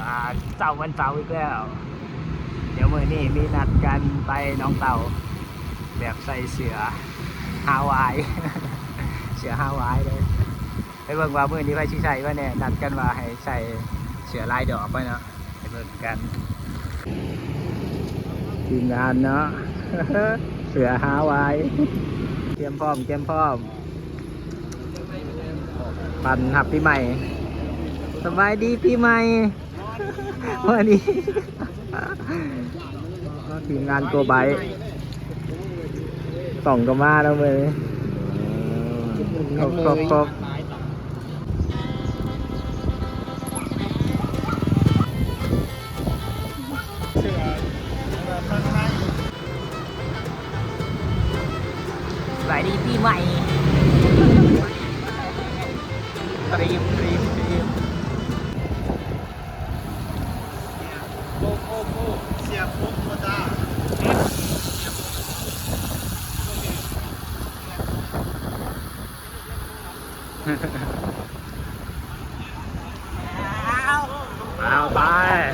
ອ່າ ເຊົ້າວັນເສົາອີກແລ້ວ. ດຽວມື້ນີ້ມີນັດກັນໄປໜອງເຕົ່າ ແບບໃສ່ເສື້ອຮາວາຍ ເສື້ອຮາວາຍເລີຍ. ໄປເບິ່ງວ່າມື້ນີ້ໃຜຊິໃສ່ບໍ່ແນ່. ນັດກັນວ່າໃຫ້ໃສ່ເສື້ອລາຍດອກໄວ້ເນາະ. ໄປເບິ່ງກັນ ທີມງານເນາະ ເສື້ອຮາວາຍ ກຽມພ້ອມ ກຽມພ້ອມ ປັນຮັບປີໃໝ່. ສະບາຍດີປີໃໝ່. ມື້ນີ້ທີມງານໂກໄບ ກ້ອງກໍມາແລ້ວເວີຍ. ຄົບ ຄົບ ຄົບ. ສະບາຍດີປີໃໝ່. ຕຣີມ ຕຣີມ ຕຣີມ. ໂກ ໂກ ໂກ ເສຍປຸກບໍ່ຕາ. ເອົາ ເອົາ ໄປ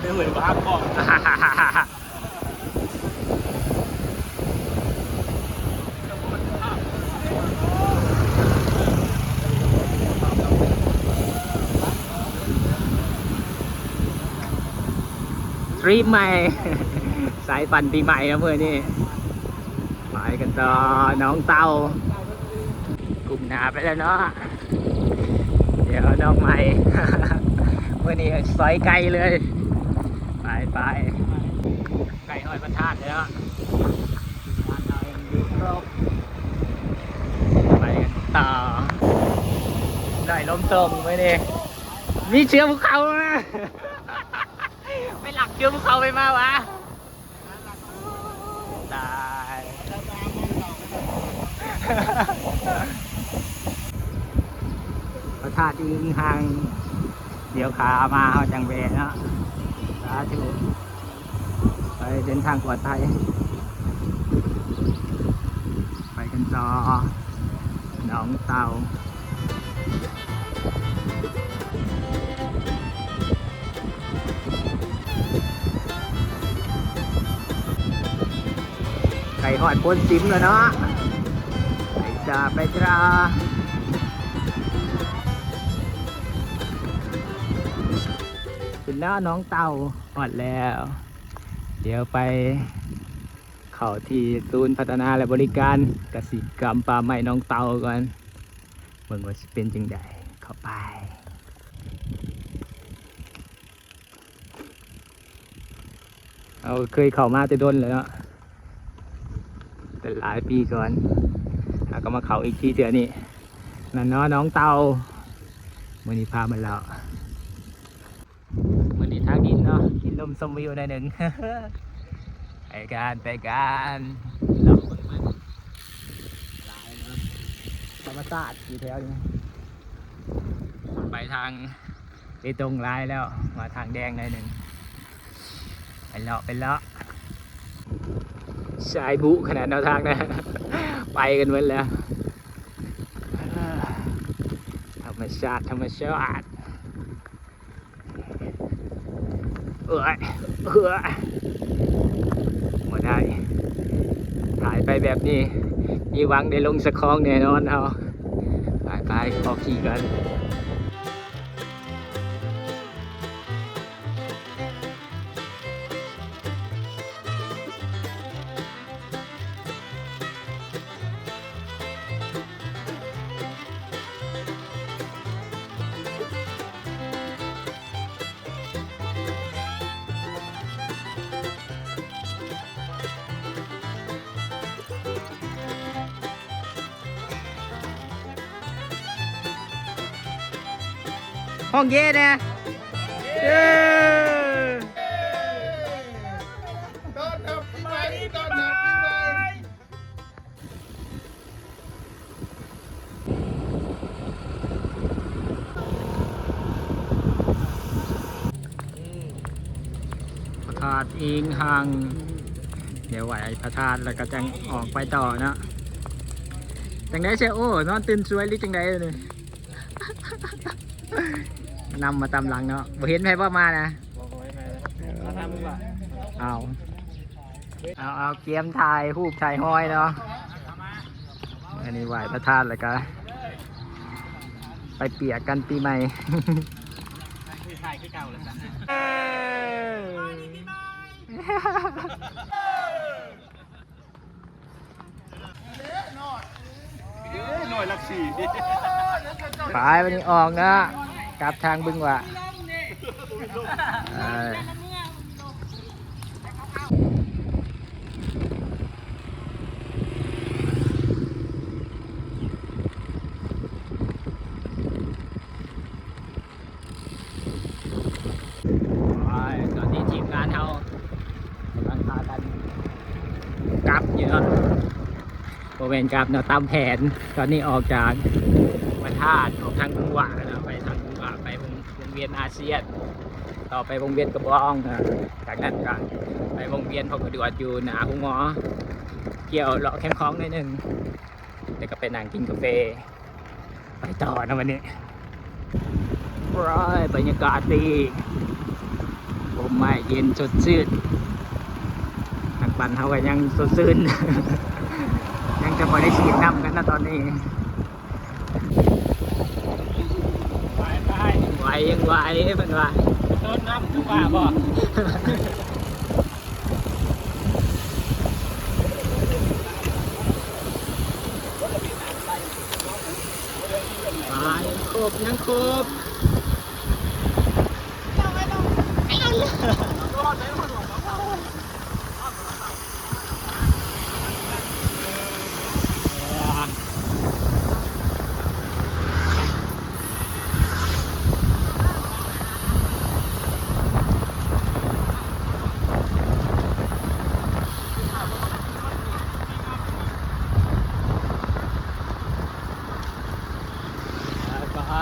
ໄດ້ເວີຍ ບໍ່ຮັບຂອງ. ທຣິບໃໝ່ ສາຍປັ່ນປີໃໝ່ເນາະມື້ນີ້. ໄປກັນຕໍ່ໜອງເຕົ່າ. ກຸ້ມໜ້າໄປແລ້ວເນາະ. ດຽວນ້ອງໃໝ່ ມື້ນີ້ຊອຍໄກ່ເລີຍ. ໄປ ໄປ ໃກ້ຮອດພະທາດແລ້ວ. ໄປກັນຕໍ່. ໄດ້ລົມຕົງມື້ນີ້. ມີເສື້ອພູເຂົານະ. ໄປລັກເສື້ອພູເຂົາໄປມາຫວາ? ຕາຍ ພະທາດທີ່ອີງຫ່າງ ດຽວຂາມາເຮົາຈັ່ງແວະເນາະ. ສາທຸ ໄປເດີນທາງປອດໄພ ໄປກັນຕໍ່ໜອງເຕົ່າ. ໃກ້ຮອດໂພນສິມແລ້ວເນາະ. ໄປຈ້າ ໄປຈ້າ. ຂຶ້ນເນາະໜອງເຕົ່າ ຮອດແລ້ວ. ດຽວໄປເຂົ້າທີ່ສູນພັດທະນາ ແລະ ບໍລິການກະສິກຳປ່າໄມ້ໜອງເຕົ່າກ່ອນ. ເບິ່ງວ່າຊິເປັນຈັ່ງໃດ. ເຂົ້າໄປ. ເຮົາເຄີຍເຂົ້າມາແຕ່ດົນແລ້ວເນາະ ແຕ່ຫຼາຍປີກ່ອນ ເຮົາກໍມາເຂົ້າອີກທີເທື່ອນີ້. ນັ້ນເນາະ ໜອງເຕົ່າ. ມື້ນີ້ພາມາເລາະ. ມື້ນີ້ທາງດິນເນາະ ກິນລົມຊົມວິວໜ້ອຍໜຶ່ງ. ໄປກັນ ໄປກັນ ເລາະເບິ່ງມັນ. ຫຼາຍເນາະ ທຳມະຊາດຢູ່ແຖວນີ້. ໄປທາງເບຕົງຫຼາຍແລ້ວ ມາທາງແດງໜ້ອຍໜຶ່ງ. ໄປເລາະ ໄປເລາະ. ສາຍບຸຂະໜາດເນາະທາງນະ ໄປກັນໝົດແລ້ວ. ທຳມະຊາດ ທຳມະຊາດ. ເອີຍ ເອີຍ ບໍ່ໄດ້ ຖ່າຍໄປແບບນີ້ ມີຫວັງໄດ້ລົງສະຄອງແນ່ນອນເຮົາ. ໄປໆ ຂໍຂີ່ກ່ອນ. ຮ້ອງເຢ້ແດ່. ເຢ້ ຕ້ອນຮັບປີໃໝ່ ຕ້ອນຮັບປີໃໝ່. ພະທາດອີງຫ່າງ ດຽວໄຫວ້ພະທາດແລ້ວກໍຈັ່ງອອກໄປຕໍ່ເນາະ. ຈັ່ງໃດເຊຍໂອ້ ນອນຕື່ນສວຍຫຼືຈັ່ງໃດນີ້? ນຳມາຕາມຫຼັງເນາະ ບໍ່ເຫັນໃຜບໍ່ມານະ. ບໍ່ ບໍ່ ເອົາ ເອົາ ເອົາ ກຽມຖ່າຍຮູບຖ່າຍຮອຍເນາະ. ອັນນີ້ໄຫວ້ພະທາດແລ້ວກະໄປປຽກກັນປີໃໝ່. ນ້ອຍຫຼັກສີ່ ໄປ ວັນນີ້ອອກນະ ກັບທາງບຶງຫວາ ເອີ. ຕອນນີ້ທີມງານເຮົາກຳລັງພາກັນກັບຢູ່ເນາະ ບໍ່ແມ່ນກັບເນາະ ຕາມແຜນ. ຕອນນີ້ອອກຈາກພະທາດ ອອກທາງກຸງຫວາເນາະ ໄປທາງກຸງຫວາ ໄປວົງ ວົງວຽນອາຊຽນ ຕໍ່ໄປວົງວຽນກະບອງເນາະ ຈາກນັ້ນກະໄປວົງວຽນພໍ່ກະດວດຢູ່ໜ້າໂຮງໝໍ ກ່ຽວເລາະແຄມຂອງໜ້ອຍໜຶ່ງ ແລ້ວກະໄປນັ່ງກິນກາເຟ ໄປຕໍ່ນະວັນນີ້. ໂອ້ຍ ບັນຍາກາດດີ ຮົ່ມໄມ້ເຢັນສົດຊື່ນ ນັກປັ່ນເຮົາກະຍັງສົດຊື່ນ ຍັງຈະບໍ່ໄດ້ສີດນ້ຳກັນນະຕອນນີ້. ໄຫວ ຍັງໄຫວ ເພິ່ນວ່າ ໂດນນ້ຳຄືວ່າບໍ່? ຍັງຄົບ ຍັງຄົບ. ໄປ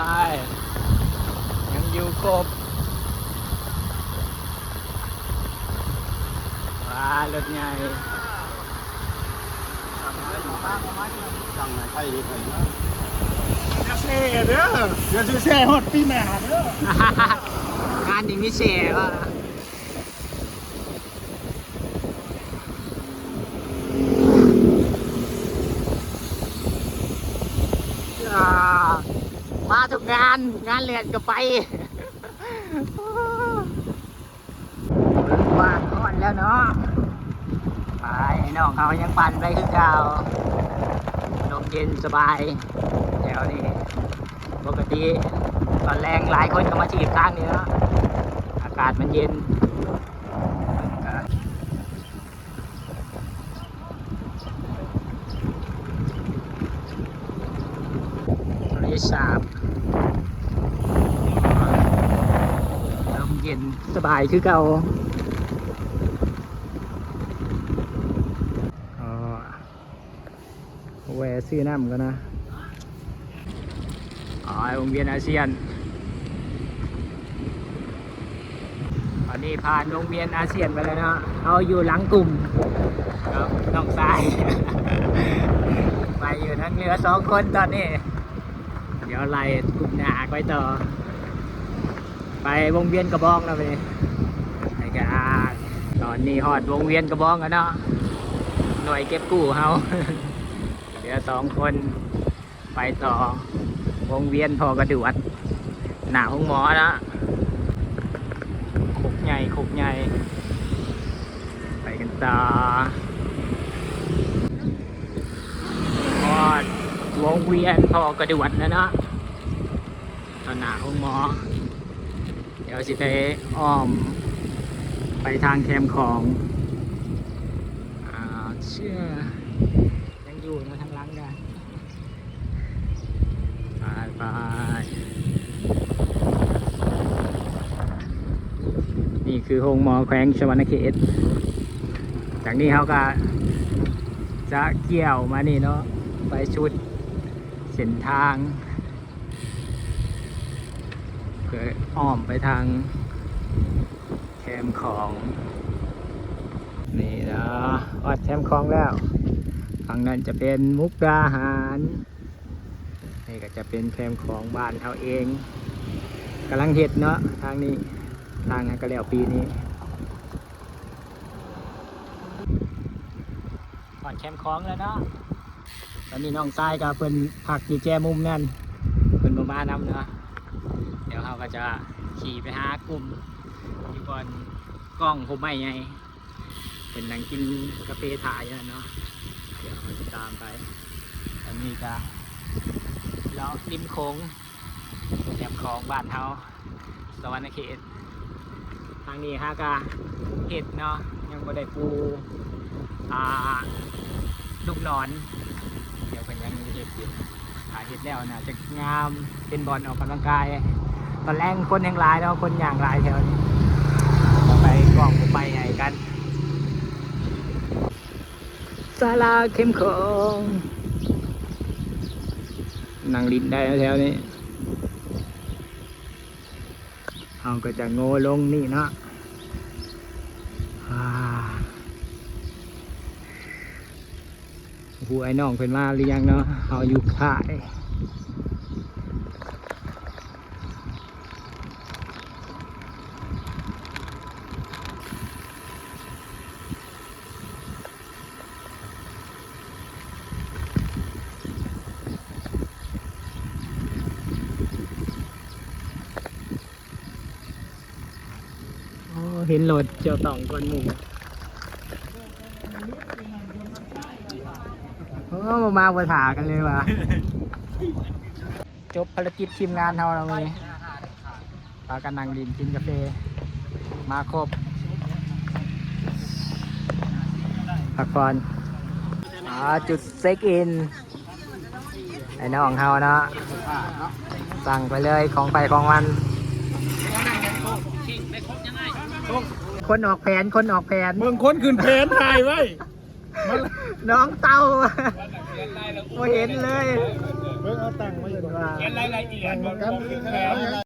ຍັງຢູ່ຄົບ ວ້າ ລົດໃຫຍ່ ສັ່ງໃຫ້ໃຜເຮັດໃຫ້ນະ ຢ່າແຊ່ເດີ ຢ່າຊິແຊ່ຮອດປີໜ້າເດີ ງານນີ້ມີແຊ່ວະ. ມາທຸກງານ ງານແລ່ນກະໄປ ບ້ານຮອດແລ້ວເນາະ ໄປ ນ້ອງເຮົາຍັງປັ່ນໄປຄືເກົ່າ ລົມເຢັນສະບາຍແຖວນີ້. ປົກກະຕິຕອນແລງຫຼາຍຄົນກະມາຈີບທາງນີ້ເນາະ ອາກາດມັນເຢັນ. ທະເລສາບ ລົມເຢັນສະບາຍຄືເກົ່າ. ແວ່ຊື້ນ້ຳກ່ອນນະ ໄປວົງວຽນອາຊຽນ. ຕອນນີ້ຜ່ານວົງວຽນອາຊຽນໄປແລ້ວເນາະ ເຮົາຢູ່ຫຼັງກຸ່ມກັບນ້ອງຊາຍ ໄປຢູ່ ຍັງເຫຼືອສອງຄົນຕອນນີ້ ດຽວໄລ່ກຸ່ມໜ້າໄປຕໍ່. ໄປວົງວຽນກະບອງແລ້ວບັດນີ້ ແລ້ວກະຕອນນີ້ຮອດວົງວຽນກະບອງແລ້ວເນາະ ໜ່ວຍເກັບກູ້ເຮົາ ເຫຼືອສອງຄົນ ໄປຕໍ່ວົງວຽນພໍ່ກະດວດ ໜ້າໂຮງໝໍເນາະ ຄົກໃຫຍ່ ຄົກໃຫຍ່ ໄປກັນຕໍ່. ຮອດວົງວຽນພໍ່ກະດວດແລ້ວເນາະ ຕໍ່ໜ້າໂຮງໝໍ ດຽວຊິໄປອ້ອມໄປທາງແຄມຂອງ ອ່າ ເຊື່ອ ຍັງຢູ່ເນາະ ທາງຫຼັງກະ ໄປໆ ນີ້ຄືໂຮງໝໍແຂວງສະຫວັນນະເຂດ. ຈາກນີ້ເຮົາກະຈະກ່ຽວມານີ້ເນາະ ໄປສຸດເສັ້ນທາງ ເພື່ອອ້ອມໄປທາງແຄມຂອງ ນີ້ເນາະ ຮອດແຄມຂອງແລ້ວ ຝັ່ງນັ້ນຈະເປັນມຸກດາຫານ. ນີ້ກະຈະເປັນແຄມຂອງບ້ານເຮົາເອງ ກຳລັງເຮັດເນາະ ທາງນີ້ ທາງກະແລ້ວປີນີ້ ຮອດແຄມຂອງແລ້ວເນາະ. ຕອນນີ້ນ້ອງຊາຍກໍເພິ່ນພັກຢູ່ແຈມຸມນັ້ນ ເພິ່ນບໍ່ມານຳເນາະ. ດຽວເຮົາກໍຈະຂີ່ໄປຫາກຸ່ມຢູ່ບ່ອນກ້ອງຮົ່ມໄມ້ໃຫຍ່ ເພິ່ນນັ່ງກິນກາເຟຖ້າຢູ່ນັ້ນເນາະ. ດຽວເຮົາຊິຕາມໄປ. ອັນນີ້ກໍເລາະລິມໂຂງ ແຄມຂອງບ້ານເຮົາ ສະຫວັນນະເຂດ. ທາງນີ້ຫາກະເຮັດເນາະ ຍັງບໍ່ໄດ້ປູ ອ່າ ລູກໜອນ ດຽວເພິ່ນຍັງເຮັດຢູ່. ຖ້າເຮັດແລ້ວໜ້າຈະງາມ ເປັນບ່ອນອອກກຳລັງກາຍ. ຕອນແລງຄົນແຮ່ງຫຼາຍເນາະ ຄົນຍ່າງຫຼາຍແຖວນີ້. ເຮົາໄປກ້ອງໄປໃຫຍ່ກັນ. ສາລາເຂັມຂອງ ນັ່ງຫຼິ້ນໄດ້ແຖວນີ້. ເຮົາກໍຈະໂງ່ລົງນີ້ເນາະ. ອ່າ ບໍ່ຮູ້ອ້າຍນ້ອງເພິ່ນມາຫຼືຍັງເນາະ ເຮົາຢູ່ທ້າຍ. ໂອ້ ເຫັນລົດເຈົ້າຕ້ອງກ່ອນໝູ່. ໂອ້ ບໍ່ມາບໍ່ຖ້າກັນເລີຍວ່າ. ຈົບພາລະກິດທີມງານເຮົາແລ້ວມື້ນີ້ ພາກັນນັ່ງຫຼິ້ນກິນກາເຟ ມາຄົບ ພັກຜ່ອນ. ອ່າ ຈຸດເຊັກອິນ ໄອ້ນ້ອງເຮົາເນາະ ສັ່ງໄປເລີຍ ຂອງໃຜຂອງມັນ. ຄົນອອກແຜນ ຄົນອອກແຜນ ເບິ່ງຄົນຂຶ້ນແຜນ ຖ່າຍໄວ້. ນ້ອງເຕົ່າ ບໍ່ເຫັນເລີຍ. ເບິ່ງເອົາຕັ້ງໄວ້ກ່ອນ ຂຽນລາຍລະອຽດ ເບິ່ງກັນ.